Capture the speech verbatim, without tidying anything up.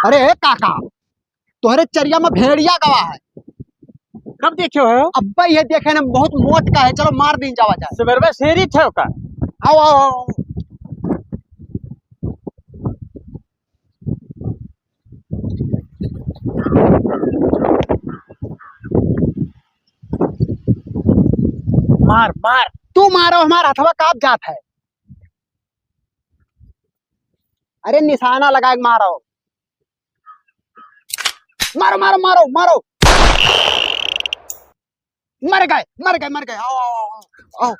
अरे काका, तोहरे चरिया में भेड़िया गवा है। कब देखे हो? अब्बे ये देखे ना, बहुत मोट का है। चलो मार दीन जावा जाए। सुबेरवा शेरी थे का? आओ, आओ, आओ। मार, मार। तू मारो, हमारा हथवा काँप जात है। अरे निशाना लगा के मारो। मारो, मारो, मारो, मारो। मर गए, मर गए, मर गए। आओ, आओ, आओ, आओ।